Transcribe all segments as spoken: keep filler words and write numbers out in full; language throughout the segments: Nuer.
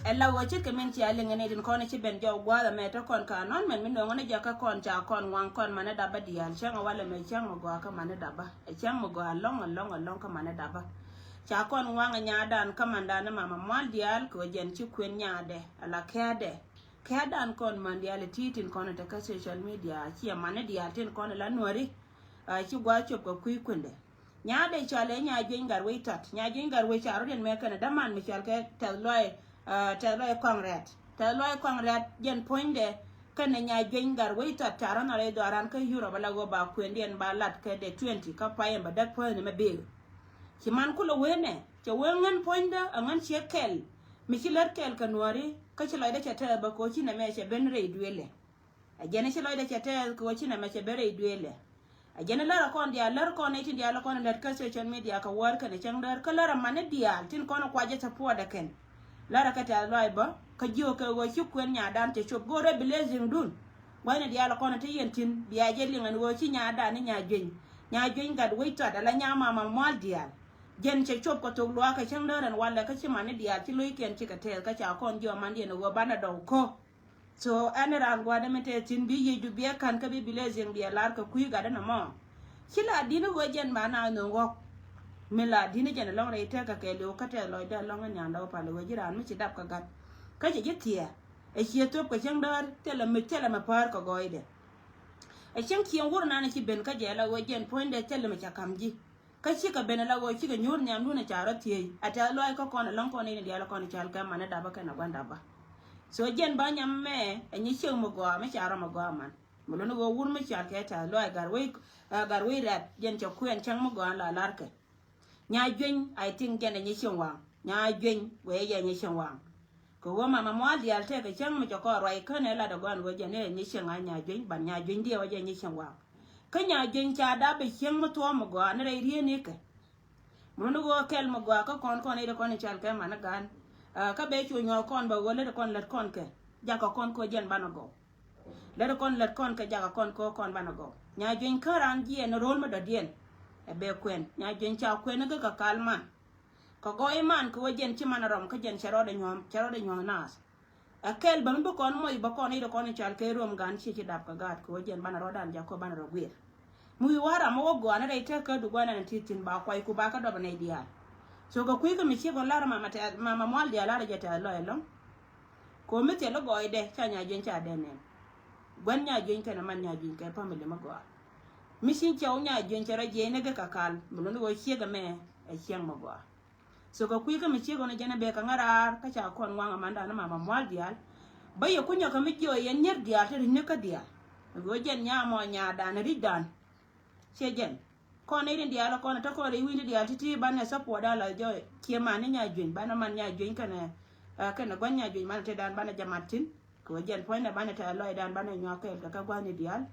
Ɛ la ɣöö ce̱tkɛ min cia liŋ ni tin kɔn ci ben jɔw gua̱a̱th ɛmɛ te kɔn ka anɔn mɛn mi nööŋä ni jɛ kä kɔn ca kɔn ŋuaŋ kɔn mani daba diaal cäŋ ɛ walɛ mɛ cäŋ mi gɔaa kä mani daba. Ɛ cäŋ mi gɔaa ɛlɔ̱ŋ ɛlɔ̱ŋ ɛlɔ̱ŋ kä mani daba. Ca kɔn ŋuaŋ ɛ nyadan kä mandan ni mama mual diaal kɛ ɣöö jɛn ci kuën nyadɛ ala kɛɛdɛ. Kɛɛdan kɔn man diaal ɛ ti̱i̱ tin kɔn ɛ te kä social media ciɛ mani diaal tin kɔn ɛ la nuɔri. Ci gua̱a̱th cop kɛ kui̱ kuëndɛ. Nyaadɛ cɔal ɛ Nyajueny Gatwec Tɔt. Nyajueny Gatwec ca rɔ̱diɛn mɛ kɛnɛ däman mi cɔal kɛ Tɛth Luay, Tɛth Luay Kɔaŋ Rɛt. Tɛth Luay Kɔaŋ Rɛt jɛn puɔ̱nydɛ kɛnɛ Nyajueny Gatwec Tɔt ca rɔ̱ nhɔrɛ dhɔaran kä Europe ala ɣöö ba kuëndiɛn ba lat kɛ dee twenty kä pay ɛn bɛ däk puɔ̱th ni mɛ bek. Ci man kulɛ wee nɛ cɛ wee ŋän puɔ̱nydä ɛ ŋän ciek kɛl mi ci lät kɛl kɛ nuɔ̱ɔ̱ri kä ci lɔcdä cɛ tɛth bä koci nɛmɛ cɛ ben rɛy duëëlɛ. A jɛn ci lɔcdɛ cɛ tɛth kɛ ɣöö ci nɛmɛ cɛ ben rɛy duëëlɛ. A jɛn lär a kɔn diaal lär kɔn nɛy tin diaal kɔn lät kä social media kɛ wäär kɛnɛ cäŋ däär kä lär a mani diaal tin kɔn kuacä support ɛ kɛn. Lär a kɛ Tɛth Luay bä kä jiök kɛ ɣöö ci kuën nyadan cɛ cop go̱o̱rɛ blessing dun. Gua̱cni diaal kɔn te yɛn tin bia jɛ liŋ ɛn ɣöö ci nyadan ni Nyajueny. Nyajueny Gatwec Tɔt ala nya mama mual diaal. Jɛn cɛ cop kɛ thok luaak kɛ cäŋ däär ɛn walɛ kä ci mani diaal ci lo̱ckiɛn cikɛ tɛth kä ca kɔn jiök mandiɛn ɛ ɣöö banɛ dɔw ko̱. So ɛn raan gua̱dɛ mi tɛth thi̱n bi yiëcdu biɛ ka̱n kä bi blessing biɛ lar kɛ kui̱ gatdä nɔmɔ. Ci la di̱n i̱ ɣöö jɛn ba na nööŋ ɣɔ̱k. Mi la di̱n i̱ jɛn ɛlɔ̱ŋ rɛy tɛk kɛ kɛɛliw kä tɛth lɔcdä ɛlɔ̱ŋ in nyan dɔw pal i̱ ɣöö ji̱ raan mi ci dap kɛ gat. Kä cɛ ji̱ thiɛɛ ɛ ciɛ thöp kɛ cäŋ däär thilɛ mi thilɛ mi päär kɛ gɔɔydɛ. Ɛ cäŋ cieŋ wur nan i̱ ci ben kä jɛ la ɣöö jɛn puɔ̱nydɛ thilɛ mi ca ka̱m ji̱. Kä cikɛ ben ala ɣöö cikɛ nyuur nhiamdun ɛ ca rɔ thiec a tɛth lɔaac kä kɔn ɛlɔ̱ŋ kɔn in diaal kɔn i̱ cal kɛ man i̱ dapä kɛn a gua̱n dapä. So jiɛn ba nyam mɛ ɛ nyi ciek mi gɔaa mi ca rɔ mi gɔaa man. Mi luni ɣöö wur mi cal kɛ tɛth lɔaac gar wec, ɛ, gar wec rɛt jiɛn cɛ kuɛn cäŋ mi gɔaa la larkɛ. Nyajueny, I think jiɛn ɛ nyi cieŋ waŋ. Nyajueny wee yɛ nyi cieŋ waŋ. Kɛ ɣöö mama mual diaal tëëkɛ cäŋ mi cɛ kɔn ruac känɛ lat ɛ gɔaa ɛn ɣöö jɛn ɛ nyi cieŋ a Nyajueny, but Nyajueny diɛ wä jɛ nyi cieŋ waŋ. Kä Nyajueny ca dap ɛ cieŋ mi thuɔ̱ɔ̱m mi gɔaa ni rɛy rieen ikɛ. Mi luni ɣöö kɛl mi gɔaa kä kɔn kɔn i̱ ri kɔn i̱ cal kɛ man i̱ gan. Kä bɛ cu nyuɔ̱th kɔn bɛ ɣöö lät kɔn lät kɔn kɛ. Jakä kɔn kɛ ɣöö jɛn banɛ gɔw. Lät kɔn lät kɔn kɛ jakä kɔn kɛ ɣöö kɔn banɛ gɔw. Nyajueny kä raan jiɛn ro̱l mi dɔ̱diɛn. Ɛ bɛ kuɛn. Nyajueny ca kuɛn i̱ kä kɛ kal man. Kɛ gɔɔy iman kɛ wee jɛn ci man a rɔm kä jɛn cɛ rɔɔdɛ nyuɔ̱th, cɛ rɔɔdɛ nyuɔ̱th naath. Ɛ kɛl bä mi bi kɔn moc bä kɔn i̱ ri kɔn i̱ cal kɛ ruɔm gan ci ci dap kɛ gaat kɛ wee jɛn banɛ rɔɔdan jak kɔ banɛ rɔ guir. Mi wi̱i̱ wa̱a̱ ram mi wä gɔaa ni rɛy tek kä du gua̱n ɛn ti thi̱n ba kuay ku ba kä dɔp ɛ nɛy diaal. So kɛ kui̱ kä mi ci kɔn lar mama tɛth, mama mual diaal lar jɛ tɛth lɔc ɛlɔ̱ŋ. Kɛ mi thil i̱ gɔɔydɛ ca Nyajueny ca dee nɛn. Gua̱n Nyajueny kɛnɛ man Nyajueny kɛ family mi gɔaa. Mi ci cɛw Nyajueny cɛ rɔ jiɛc ni gɛ kɛ kal mi luni ɣöö ciek ɛmɛ ɛ cieŋ mi gɔaa. So kɛ kui̱ kä mi ciek ɣän ɛ jɛn ɛ bek kɛ ŋäraar kä ca kɔn waŋ ɛ mandan ni mama mual diaal. Bä yɛ kunyä kä mi jiɔ yɛn nyier diaal te ri̱c ni kä diaal. Ɣöö jɛn nyamɔ nyadan ri̱cdan. Ciɛ jɛn kɔn i̱ rin diaal kɔn ɛ te kɔn ri̱c wi̱n ti diaal ti̱ti̱ banɛ support dan la jɔ. Ciɛ man ni Nyajueny banɛ man Nyajueny kɛnɛ, ɛ, kɛnɛ gua̱n Nyajueny man te dan banɛ jɛ mat thi̱n. Kɛ wee jɛn puɔ̱nydɛ banɛ tɛth lɔcdan banɛ nyuak kɛɛl kɛ kä gua̱thni diaal.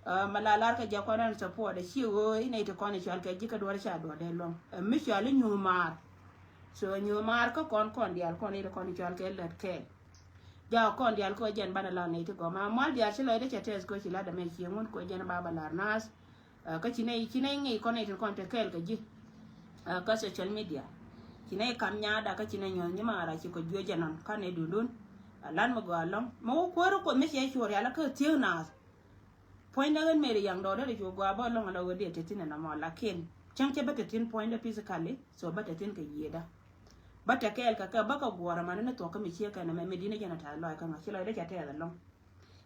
Ɛ, mɛ la lar kɛ jɛ kɔn ɛn support ɛ ci ɣöö inɛ iti kɔn i̱ cual kɛ ji̱ kä duɔ̱r ca duɔ̱rdɛ luɔ̱ŋ. Ɛ, mi cual i̱ nyuuth maar. So nyuuth maar kä kɔn kɔn diaal kɔn iti kɔn i̱ cual kɛ lät kɛɛl. Jakä kɔn diaal kɛ wee jɛn banɛ la nɛ iti gɔma mual diaal ci lɔcdɛ cɛ tɛth kɛ wee ci lat ɛmɛ cieŋ wun kɛ wee jɛn ba ba lar naath. Ɛ, kä ci nɛy, ci nɛy ŋi̱i̱c kɔn nɛy tin kɔn te kɛɛl kɛ ji̱. Ɛ, kä social media. Ci nɛy kam nyaada kä ci nɛy nyuɔ̱th nyimaara ci kɔ juec jɛ nɔn kä nɛy dundun. Ɛ, lan mi gɔaa lɔ̱ŋ. Mi wä kuäär kuoth mi ciɛ cuɔr yal kä thiek naath. Puɔ̱nydä ɣän meri yaŋ dɔɔdä ri cu gɔaa bä lɔ̱ŋ ala ɣöö diɛ te thi̱n ɛn ɛmɔ lakin cäŋ cɛ bä te thi̱n puɔ̱nydä physically, so bä te thi̱n kɛ yiëëdä. Bä te kɛɛl kɛ kɛ bä kɛ guɔ̱ɔ̱r ɛmani ni thuɔ̱k kä mi ciek kɛn ɛmɛ mi di̱n ɛ jɛn ɛ ta̱a̱ lɔc kä ŋa̱ ci lɔcdä cɛ tɛth ɛlɔ̱ŋ.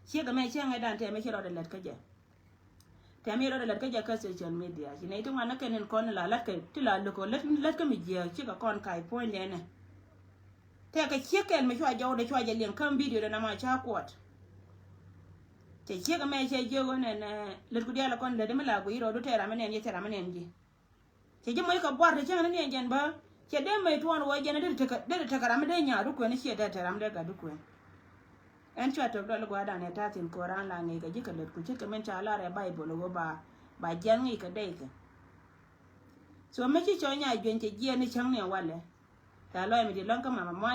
Ciek ɛmɛ ciek ŋäcdan tɛmɛ ci rɔɔdɛ lät kä jɛ. Tɛm i̱ rɔɔdɛ lät kä jɛ kä social media. Ci nɛy ti ŋuan ni kɛn in kɔn la lät kɛ ti la lät kɛ lät, lät kä mi jiääk cikɛ kɔn kac puɔ̱nydɛ nɛ. Tɛkɛ ciek kɛl mi cua jɔwdɛ cua jɛ liɛŋ kä video dɛ na ma ca kuɔt. Cɛ ciek ɛmɛ cɛ jiök ɣöö nɛn, ɛ, lät ku diaal ɛ kɔn lät mi la guic rɔɔdu tɛɛr ram mi nɛn ji̱ tɛɛr ram mi nɛn ji̱. Cɛ ji̱ moc kɛ buar ti cäŋ ni niɛn jɛn bä. Cɛ dee mec tuɔɔn wä jɛn a dee tekɛ, dee tekɛ ram mi dee nyaat wä kuɛn ciɛ dee tekɛ ram mi dee gat wä kuɛn. Ɛn cua tok dɔl gua̱a̱r dan ɛ ta̱a̱ thi̱n ko̱ran la ŋi̱i̱kɛ ji̱ kɛ lät ku ce̱tkɛ min ca lar ɛ Baibol ɛ wä ba, ba jiɛn ŋi̱i̱kɛ dee kɛ. So mi ci cɔc Nyajueny cɛ jiɛn ni cäŋ ni ɛ walɛ. Tɛth lɔc mi di̱t lɔ̱ŋ kä mama mual.